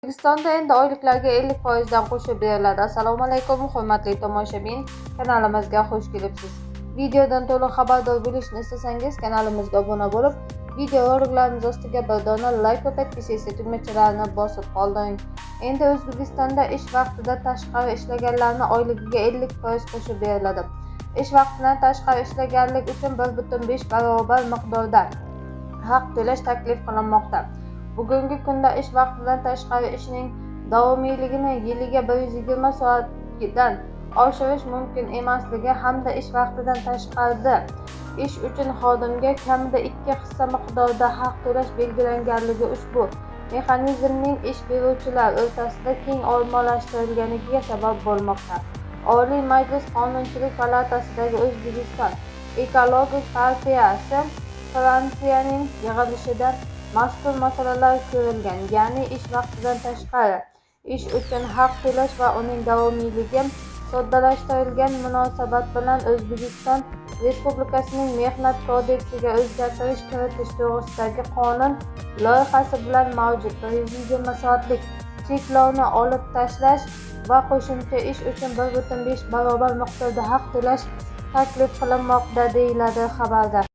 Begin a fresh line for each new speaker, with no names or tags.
O'zbekistonda endi oyliklarga 50% dan qo'shib beriladi. Assalomu alaykum, hurmatli tomoshabin, kanalimizga xush kelibsiz. Videodan to'liq xabardor bo'lishni istasangiz, kanalimizga obuna bo'lib, video roliklarimiz ostiga bir dona like va подписаться tugmachalarini bosib qoldiring. Endi O'zbekistonda ish vaqtida tashqari ishlaganlarni oyligiga 50% qo'shib beriladi. Ish vaqtidan tashqari ishlaganlik uchun 1,5 barobar miqdorda haq to'lash taklif qilinmoqda. Bugungi kunda ish vaqtidan tashqari ishning davomiyligini yiliga 120 soatdan oshirish mumkin emasligi hamda ish vaqtidan tashqarida ish uchun xodimga kamida 2 hissa miqdorida haq to'lash belgilanganligi ushbu mexanizmning ish beruvchilar o'rtasida keng ommalashtirilganiga sabab bo'lmoqda. Oliy Majlis Qonunchilik palatasidagi O'zbekiston Ekologik partiyasi fraksiyasining yig'ilishida mazkur masalalar ko'rilgan, ya'ni ish vaqtidan tashqari ish uchun haq to'lash va uning davomiyligi soddalashtirilgan munosabat bilan O'zbekiston Respublikasining Mehnat kodeksiga o'zgartirish kiritish to'g'risidagi qonun loyihasi bilan mavjud 120 soatlik cheklovni olib tashlash va qo'shimcha ish uchun 1,5 barobar miqdorda haq to'lash taklif qilinmoqda, deyiladi xabarda.